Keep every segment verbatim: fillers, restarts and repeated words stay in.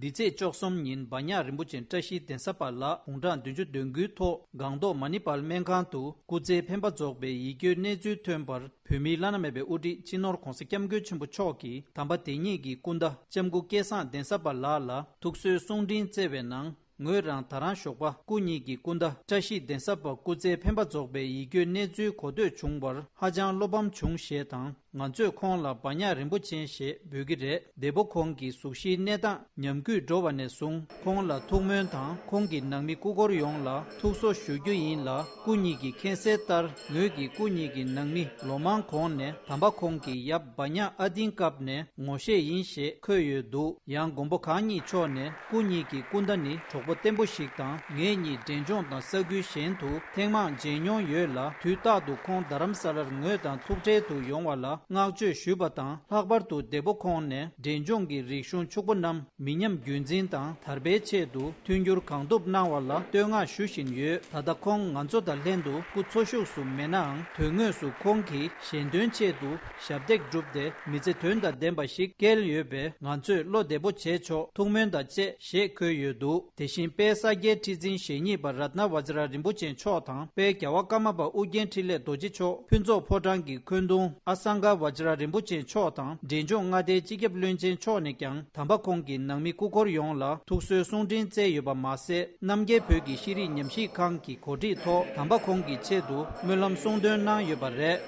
འདི་ཚེས་བཅུ་གསུམ་ཉིན་བ་ཉག་རིན་པོ་ཆེ་བཀྲ་ཤིས་གདན་ས་པ་ལགས་དགུང་གྲངས་བདུན་ཅུ་དོན་དགུའི་ཐོག་སྒང་ཏོག་མ་ནི་པཱལ་སྨན་ཁང་དུ་སྐུ་ཚེ་འཕེན་པ་རྫོགས་པའི་ཡིད་སྐྱོའི་གནས་ཚུལ་ཐོན་པར། བོད་མིའི་བླ་ན་མེད་པའི་དབུ་ཁྲིད་སྤྱི་ནོར་༧གོང་ས་༧སྐྱབས་མགོན་ཆེན་པོ་མཆོག་གིས་དམ་པ་དེ་ཉིད་ཀྱི་སྐུ་ཟླ་ལྕམ་སྐུ་སྐལ་བཟང་གདན་ས་པ་ལགས་ལ་ཐུགས་གསོའི་གསུང་འཕྲིན་བསྩལ་བའི་ནང་། ངོས་རང་ད་རང་ཞོགས་པ་སྐུ་ཉིད་ཀྱི་སྐུ་ཟླ་བཀྲ་ཤིས་གདན་ས་པ་སྐུ་ཚེ་འཕེན་པ་རྫོགས་པའི་ཡིད་སྐྱོའི་གནས་ཚུལ་གོ་ཐོས་བྱུང་བར་ཧ་ཅང་བློ་ཕམ་བྱུང་ཞེས་དང་། ང་ཚོས་ཁོང་ལ་བ་ཉག་རིན་པོ་ཆེ་ཞེས་འབོད་ཀྱི་རེད། འདས་པོ་ཁོང་གི་གཟུགས་གཞིའི་གནས་སྟངས་ཉམས་རྒུད་འགྲོ་བ་ནས་བཟུང་ཁོང་ལ་ཐུགས་སྨོན་དང་ཁོང་གི་ནང་མི་སྐུ་འཁོར་ཡོངས་ལ་ཐུགས་གསོ་ཞུ་རྒྱུ་ཡིན་ལ། སྐུ་ཉིད་ཀྱིས་མཁྱེན་གསལ་ལྟར་ངོས་ཀྱི་སྐུ་ཉིད་ཀྱི་ནང་མི་ལོ་མང་གོང་ནས་དམ་པ་ཁོང་གི་ཡབ་བ་ཉག་ཨ་ཏིང་སྐབས་ནས་ངོ་ཤེས་ཡིན་ཞེས་འཁོད་ཡོད་འདུག། ཡང་མགོན་པོ་གང་ཉིད་མཆོག་ནས་སྐུ་ཉིད་ཀྱི་སྐུ་ཟླ་ནི་གྲོགས་པོ་བརྟན་པོ་ཞིག་དང་། ངེད་གཉིས་འབྲས་ལྗོངས་དང་ས་ཁུལ་གཞན་དུ་ཐེངས་མང་མཇལ་མྱོང་ཡོད་ལ། དུས་རྟག་ཏུ་ཁོང་རྡ་རམ་ས་ལར་ངོས་དང་ཐུག་འཕྲད་དུ་ཡོང་བ་ལ་བསྔགས་བརྗོད་ཞུས་པ་དང་། ལྷག་པར་དུ་འདས་པོ་ཁོང་ནས་འབྲས་ལྗོངས་ཀྱི་རིག་གཞུང་ཕྱུག་པོ་རྣམས་མི་ཉམས་རྒྱུན་འཛིན་དང་དར་སྤེལ་ཆེད་དུ་མཐུན་འགྱུར་གང་ཐུབ་གནང་བ་ལ་བསྟོད་བསྔགས་ཞུ་བཞིན་ཡོད། ད་ལྟ་ཁོང་ང་ཚོ་དང་ལྷན་དུ་སྐུ་འཚོ་བཞུགས་སུ་མེད་ནའང་། དོན་དངོས་སུ་ཁོང་གིས་གཞན་དོན་ཆེད་དུ་ཞབས་འདེགས་བསྒྲུབས་ཏེ་མི་ཚེ་དོན་དང་ལྡན་པ་ཞིག་བསྐྱལ་ཡོད་པས། ང་ཚོས་བློ་བདེ་པོ་བྱས་ཆོག། ཐུགས་སྨོན་དང་བཅས་ཞེས་འཁོད་ཡོད་འདུག། དེ་བཞིན་དཔལ་ས་སྐྱའི་ཁྲི་འཛིན་ཞེ་གཉིས་པ་རཏྣ་བཛྲ་རིན་པོ་ཆེ་མཆོག་དང་། དཔལ་རྒྱལ་བ་ཀརྨ་པ་ཨོ་རྒྱན་འཕྲིན་ལས་རྡོ་རྗེ་མཆོག། ཕུན་ཚོགས་ཕོ་བྲང་གི་འཁོན་གདུང་ཨ་སངྒ་བཛྲ་རིན་པོ་ཆེ་མཆོག་དང་། འབྲས་ལྗོངས་མངའ་སྡེའི་སྤྱི་ཁྱབ་བློན་ཆེན་མཆོག་ནས་ཀྱང་། དམ་པ་ཁོང་གི་ནང་མི་སྐུ་འཁོར་ཡོངས་ལ་ཐུགས་གསོའི་གསུང་འཕྲིན་བསྩལ་ཡོད་པ་མ་ཟད། རྣམ་རྒྱལ་བོད་ཀྱི་ཤེས་རིག་ཉམས་ཞིབ་ཁང་གི་གོ་སྒྲིག་ཐོག་དམ་པ་ཁོང་གི་ཆེད་དུ་སྨོན་ལམ་གསུང་འདོན་གནང་ཡོད་པ་རེད།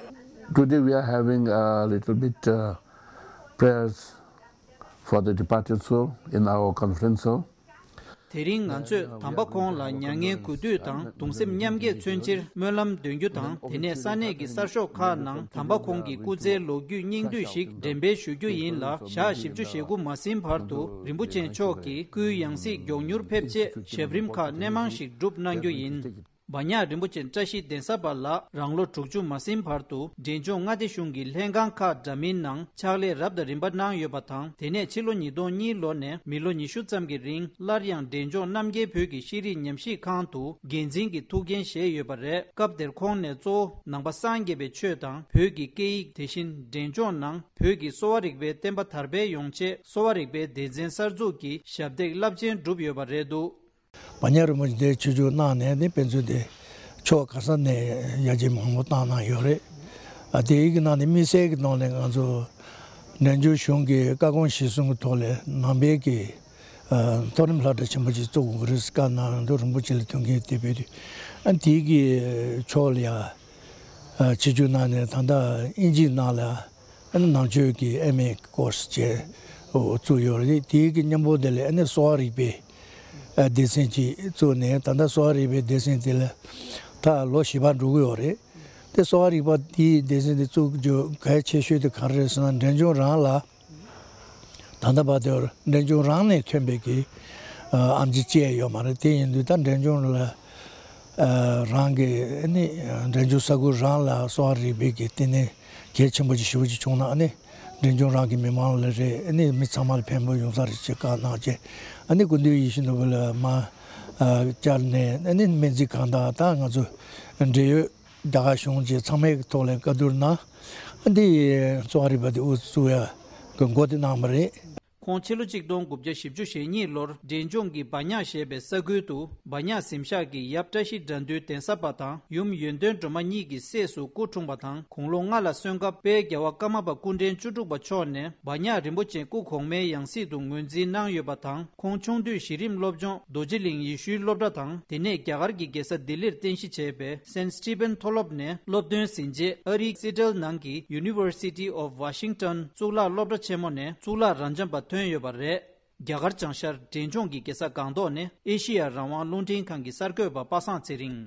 Today we are having a little bit uh, prayers for the departed soul in our conference hall. དེ་རིང་ང་ཚོས་དམ་པ་ཁོང་ལ་མྱ་ངན་གུས་འདུད་དང་གདུང་སེམས་མཉམ་སྐྱེད་མཚོན་ཕྱིར་སྨོན་ལམ་འདོན་རྒྱུ་དང་། དེ་ནས་ས་གནས་ཀྱི་གསར་ཤོག་ཁག་ནང་དམ་པ་ཁོང་གི་སྐུ་ཚེའི་ལོ་རྒྱུས་སྙིང་བསྡུས་ཤིག་འགྲེམས་སྤེལ་ཞུ་རྒྱུ་ཡིན་ལ། ཞག་བཞི་བཅུ་ཞེ་དགུ་མ་ཟིན་བར་དུ་རིན་པོ་ཆེ་མཆོག་གིས་སྐུའི་ཡང་སྲིད་མགྱོགས་མྱུར་ཕེབས་ཆེད་ཞབས་རིམ་ཁག་སྣེ་མང་ཞིག་སྒྲུབ་གནང་རྒྱུ་ཡིན། བ་ཉག་རིན་པོ་ཆེ་བཀྲ་ཤིས་གདན་ས་པ་ལགས་རང་ལོ་དྲུག་ཅུ་མ་ཟིན་བར་དུ་འབྲས་ལྗོངས་མངའ་སྡེ་གཞུང་གི་ལྷན་ཁང་ཁག་འདྲ་མིན་ནང་ཕྱག་ལས་རབ་དང་རིམ་པ་གནང་ཡོད་པ་དང་། དེ་ནས་ཕྱི་ལོ་ཉིས་སྟོང་གཉིས་ལོ་ནས་མི་ལོ་ཉི་ཤུ་ཙམ་གྱི་རིང་སླར་ཡང་འབྲས་ལྗོངས་རྣམ་རྒྱལ་བོད་ཀྱི་ཤེས་རིག་ཉམས་ཞིབ་ཁང་དུ་འགན་འཛིན་གྱི་ཐུགས་འགན་བཞེས་ཡོད་པ་རེད། སྐབས་དེར་ཁོང་ནས་གཙོ་བོ་ནང་པ་སངས་རྒྱས་པའི་ཆོས་དང་བོད་ཀྱི་སྐད་ཡིག། དེ་བཞིན་འབྲས་ལྗོངས་ནང་བོད་ཀྱི་གསོ་བ་རིག་པའི་བསྟན་པ་དར་སྤེལ་ཡོང་ཆེད་གསོ་བ་རིག་པའི་སྡེ་ཚན་གསར་འཛུགས་ཀྱི་ཞབས་འདེགས་རླབས་ཆེན་བསྒྲུབས་ཡོད་པ་རེད་འདུག། བ་ཉག་རིན་པོ་ཆེ་དེ་ཆིབས་བསྒྱུར་གནང་ནས་ནི་དཔེ་མཛོད་དེ་ཕྱོགས་ག་ས་ནས་ཡར་རྒྱས་མང་པོ་བཏང་གནང་ཡོད་རེད། ཨ་དེའི་གི་ནང་ནས་དམིགས་བསལ་གྱི་ནང་ནས་ང་ཚོ་འབྲས་ལྗོངས་གཞུང་གི་བཀའ་དགོངས་གཞིར་བཟུང་གི་ཐོག་ལ་ནང་པའི་གི་ཨ་མཐོ་རིམ་སློབ་གྲྭ་ཆེན་པོ་ཅིག་བཙུགས་དགོས་ཀྱི་རེད་ཟེར་བཀའ་གནང་འདུག། རིན་པོ་ཆེ་ལ་ཐུགས་འགན་དེ་ཕུལ་དུས་ཨ་དེའི་གི་ཕྱོགས་ལ་ཡ་ཨ་ཆིབས་བསྒྱུར་གནང་ནས་ད་ལྟ་དབྱིན་ཇིའི་ནང་ལ། ཨ་ནི་ནང་ཆོས་ཀྱི་ཨེམ་ཨེ་ཀོར་སི་བྱས་བཙུགས་ཡོད་རེད། དེའི་གི་མཉམ་པོ་དེ་ལ་ཨ་ནི་གསོ་བ་རིག་པའི་ཨ་སྡེ་ཚན་ཅིག་བཙུགས་ནས་ད་ལྟ་གསོ་བ་རིག་པའི་སྡེ་ཚན་དེ་ལ་ད་ལོ་བཞི་པ་འགྲོ་གི་ཡོད་རེད། དེ་གསོ་བ་རིག་པ་དེའི་སྡེ་ཚན་དེ་བཙུགས་རྒྱུ་གལ་ཆེ་ཤོས་དེ་ག་རེ་རེད་ཟེར་ན། འབྲས་ལྗོངས་རང་ལ་ད་ལྟ་བར་དུ་འབྲས་ལྗོངས་རང་ནས་ཐོན་པའི་གི་ཨ་ཨེམ་ཆི་བཅས་ཡོད་མ་རེད། དེ་ཡིན་དུས་ད་འབྲས་ལྗོངས་ལ་ཨ་རང་གི་ཨ་ནི་འབྲས་ལྗོངས་ས་ཁུལ་རང་ལ་གསོ་བ་རིག་པའི་གི་ལྟེ་གནས་གལ་ཆེན་པོ་ཅིག་ཞེ་པོ་ཅིག་བྱུང་ན། ཨ་ནི་འབྲས་ལྗོངས་རང་གི་མི་མང་ལ་རེད། ཨ་ནི་མི་ཚང་མ་ལ་ཕན་པོ་ཡོང་ས་རེད་ཅེས་བཀའ་གནང་བྱས། ཨ་ནི་སྐུ་མདུན་ཡིད་བཞིན་ནོར་བུ་ལ་མར་ཨ་བཅར་ནས། ཨ་ནི་སྨན་རྩིས་ཁང་དང་ད་ང་ཚོ་འབྲེལ་ཡོད་རྒྱ་གར་གཞུང་བཅས་ཚང་མའི་ཐོག་ལ་བཀའ་བསྡུར་གནང་། ཨ་འདི་གསོ་བ་རིག་པ་དེ་དབུ་བཙུགས་ཡ་གི་འགོ་དེ་གནང་བ་རེད། ཁོང་ཕྱི་ལོ་གཅིག་སྟོང་དགུ་བརྒྱ་བཞི་བཅུ་ཞེ་གཉིས་ལོར་འབྲས་ལྗོངས་ཀྱི་བ་ཉག་ཞེས་པའི་ས་ཁུལ་དུ་བ་ཉག་གཟིམ་ཤག་གི་ཡབ་བཀྲ་ཤིས་དགྲ་འདུལ་གདན་ས་པ་དང་ཡུམ་ཡོན་ཏན་སྒྲོལ་མ་གཉིས་ཀྱི་སྲས་སུ་སྐུ་འཁྲུངས་པ་དང་། དགུང་ལོ་ལྔ་ལ་སོན་སྐབས་དཔལ་རྒྱལ་བ་ཀརྨ་པ་སྐུ་ཕྲེང་བཅུ་དྲུག་པ་མཆོག་ནས་བ་ཉག་རིན་པོ་ཆེ་སྐུ་གོང་མའི་ཡང་སྲིད་དུ་ངོས་འཛིན་གནང་ཡོད་པ་དང་། ཁོང་ཆུང་དུས་གཞི་རིམ་སློབ་སྦྱོང་རྡོ་རྗེ་གླིང་ཡེ་ཤུའི་སློབ་གྲྭ་དང་། དེ་ནས་རྒྱ་གར་གྱི་རྒྱལ་ས་ལྡི་ལིར་རྟེན་གཞི་བྱས་པའི་སེན་སི་ཊི་ཕན་མཐོ་སློབ་ནས་སློབ་ཐོན་ཟིན་རྗེས། ཨ་རིའི་སི་ཊལ་ནང་གི་University of Washington གཙུག་ལག་སློབ་གྲྭ་ཆེན་མོ་ནས་གཙུག་ལག་རབ་འབྱམས་པ་ཐོན་ཡོད་པ་རེད། རྒྱ་གར་བྱང་ཤར་འབྲས་ལྗོངས་ཀྱི་རྒྱལ་ས་སྒང་ཏོག་ནས་ཨེ་ཤེ་ཡ་རང་དབང་རླུང་འཕྲིན་ཁང་གི་གསར་འགོད་པ་པ་སངས་ཚེ་རིང་།